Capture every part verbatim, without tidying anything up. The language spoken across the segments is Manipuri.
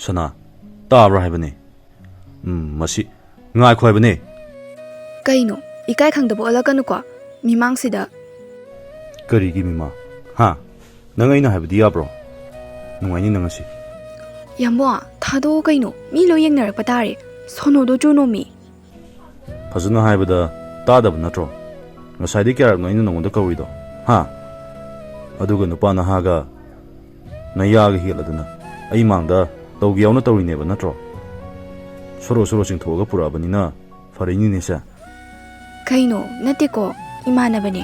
ꯁꯅꯥ, ꯇꯥꯕ꯭ꯔꯥ ꯍꯥꯏꯕꯅꯦ? ꯎꯝ, ꯃꯁꯤ, ꯉꯥꯏꯈꯣ ꯍꯥꯏꯕꯅꯦ꯫ ꯀꯩꯅꯣ? ꯏꯀꯥꯏ ꯈꯪꯗꯕ ꯑꯣꯜꯂꯛꯀꯅꯨꯀꯣ ꯃꯤꯃꯥꯡꯁꯤꯗ꯫ ꯀꯔꯤꯒꯤ ꯃꯤꯃꯥꯡ? ꯍꯥ? ꯅꯪ ꯑꯩꯅ ꯍꯥꯏꯕꯗꯤ ꯌꯥꯕ꯭ꯔꯣ? ꯅꯨꯡꯉꯥꯏꯅꯤ ꯅꯪ ꯉꯁꯤ꯫ ꯌꯥꯝꯕꯣ, ꯊꯥꯗꯣꯛꯑꯣ ꯀꯩꯅꯣ, ꯃꯤ ꯂꯣꯏ ꯌꯦꯡꯅꯔꯛꯄ ꯇꯥꯔꯦ꯫ ꯁꯣꯅꯣꯗꯣ ꯆꯨꯅꯣꯃꯤ꯫ ꯐꯖꯅ ꯍꯥꯏꯕꯗ ꯇꯥꯗꯕ ꯅꯠꯇ꯭ꯔꯣ? ꯉꯁꯥꯏꯗꯤ ꯀꯌꯥꯔꯛꯅꯣ ꯑꯩꯅ ꯅꯉꯣꯟꯗ ꯀꯧꯔꯤꯗꯣ? ꯍꯥ? ꯑꯗꯨꯒ ꯅꯨꯄꯥ ꯅꯍꯥꯒ ꯅꯌꯥꯒ ꯍꯦꯜꯂꯗꯅ ꯑꯩ ꯃꯥꯡꯗ ꯇꯧꯒꯦ ꯌꯥꯎꯅ ꯇꯧꯔꯤꯅꯦꯕ ꯅꯠꯇ꯭ꯔꯣ? ꯁꯣꯔꯣ ꯁꯣꯔꯣ ꯆꯤꯡꯊꯣꯛꯑꯒ ꯄꯨꯔꯛꯑꯕꯅꯤꯅ ꯐꯔꯛꯏꯅꯤꯅꯦ ꯁꯦ꯫ ꯀꯩꯅꯣ? ꯅꯠꯇꯦꯀꯣ, ꯏꯃꯥꯟꯅꯕꯅꯦ꯫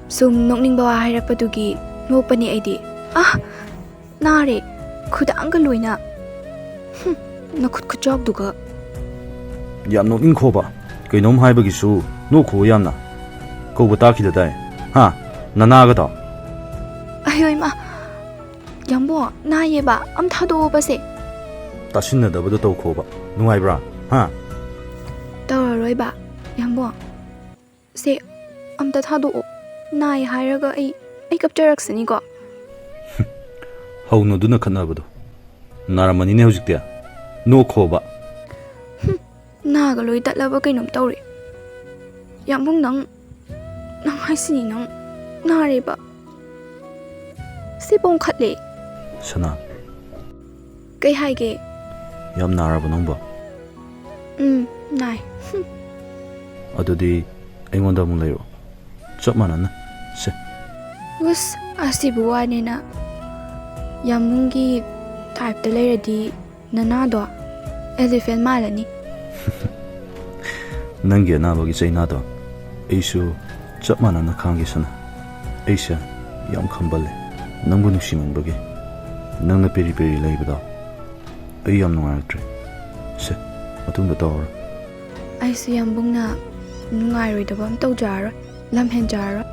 ꯁꯨꯝ ꯅꯣꯛꯅꯤꯡꯕ ꯋꯥ ꯍꯥꯏꯔꯛꯄꯗꯨꯒꯤ ꯅꯣꯛꯄꯅꯦ ꯑꯩꯗꯤ꯫ ꯑꯥ! ꯅꯥꯔꯦ, ꯈꯨꯗꯥꯡꯒ ꯂꯣꯏꯅ꯫ ꯍꯨꯝ, ꯅꯈꯨꯠ ꯈꯨꯆꯥꯎꯗꯨꯒ꯫ ꯌꯥꯝ ꯅꯣꯛꯅꯤꯡꯈꯣꯕ꯫ ꯀꯩꯅꯣꯝ ꯍꯥꯏꯕꯒꯤꯁꯨ ꯅꯣꯛꯈꯣ ꯌꯥꯝꯅ꯫ ꯀꯧꯕ ꯇꯥꯈꯤꯗꯗꯥꯏ? ꯍꯥ? ꯅꯅꯥꯒꯗꯣ? ꯑꯌꯣ ꯏꯃꯥ! ꯌꯥꯝꯕꯣ, ꯅꯥꯏꯌꯦꯕ, ꯑꯝ ꯊꯥꯗꯣꯛꯑꯣꯕꯁꯦ꯫ ꯇꯥꯁꯤꯟꯅꯗꯕꯗꯣ ꯇꯧꯈꯣꯕ꯫ ꯅꯨꯡꯉꯥꯏꯕ꯭ꯔꯥ? ꯍꯥ? ꯇꯧꯔꯔꯣꯏꯕ, ꯌꯥꯝꯕꯣ꯫ ꯁꯦ, ꯑꯝꯇ ꯊꯥꯗꯣꯛꯑꯣ꯫ ꯅꯥꯏ ꯍꯥꯏꯔꯒ ꯑꯩ, ꯑꯩ ꯀꯞꯆꯔꯛꯁꯅꯤꯀꯣ꯫ ꯍꯧꯅꯗꯨꯅ ꯈꯠꯅꯕꯗꯣ꯫ ꯅꯥꯔꯝꯃꯅꯤꯅꯦ ꯍꯧꯖꯤꯛꯇꯤ꯫ ꯅꯣꯛꯈꯣꯕ꯫ ꯍꯨꯝ, ꯅꯥꯒ ꯂꯣꯏ ꯇꯠꯂꯕ ꯀꯩꯅꯣꯝ ꯇꯧꯔꯦ꯫ ꯌꯥꯝꯕꯨꯡ, ꯅꯪ, ꯅꯪ ꯍꯥꯏꯁꯤꯅꯤ ꯅꯪ ꯅꯥꯔꯦꯕ꯫ ꯁꯤ ꯄꯣꯡꯈꯠꯂꯦ꯫ ꯁꯅꯥ꯫ ꯀꯩ ꯍꯥꯏꯒꯦ? ꯌꯥꯝ ꯅꯥꯔꯕ ꯅꯪꯕꯣ? ꯎꯝ, ꯅꯥꯏ꯫ ꯍꯨꯝ꯫ ꯑꯗꯨꯗꯤ ꯑꯩꯉꯣꯟꯗ ꯑꯃꯨꯛ ꯂꯩꯔꯛꯑꯣ꯫ ꯆꯞ ꯃꯥꯟꯅꯅ꯫ ꯁꯦ꯫ ꯎꯁ, ꯑꯁꯤꯕꯨ ꯋꯥꯅꯦꯅ꯫ ꯌꯥꯝꯕꯨꯡꯒꯤ type ꯇ ꯂꯩꯔꯗꯤ ꯅꯅꯥꯗꯣ elephant ꯃꯥꯜꯂꯅꯤ꯫ ꯅꯪꯒꯤ ꯑꯅꯥꯕꯒꯤ ꯆꯩꯅꯥꯗꯣ ꯑꯩꯁꯨ ꯆꯞ ꯃꯥꯟꯅꯅ ꯈꯥꯡꯒꯦ ꯁꯅꯥ꯫ ꯑꯩꯁꯦ ꯌꯥꯝ ꯈꯝꯕꯜꯂꯦ ꯅꯪꯕꯨ ꯅꯨꯡꯁꯤꯃꯟꯕꯒꯤ꯫ ꯅꯪꯅ ꯄꯦꯔꯤ ꯄꯦꯔꯤ ꯂꯩꯕꯗꯣ ꯑꯩ ꯌꯥꯝ ꯅꯨꯡꯉꯥꯏꯔꯛꯇ꯭ꯔꯦ꯫ ꯁꯦ, ꯃꯇꯨꯡꯗ ꯇꯧꯔꯔꯣꯏ꯫ ꯑꯩꯁꯨ ꯌꯥꯝꯕꯨꯡꯅ ꯅꯨꯡꯉꯥꯏꯔꯣꯏꯗꯕ ꯑꯃ ꯇꯧꯖꯔꯔꯣꯏ, ꯂꯝ ꯍꯦꯟꯖꯔꯔꯣꯏ꯫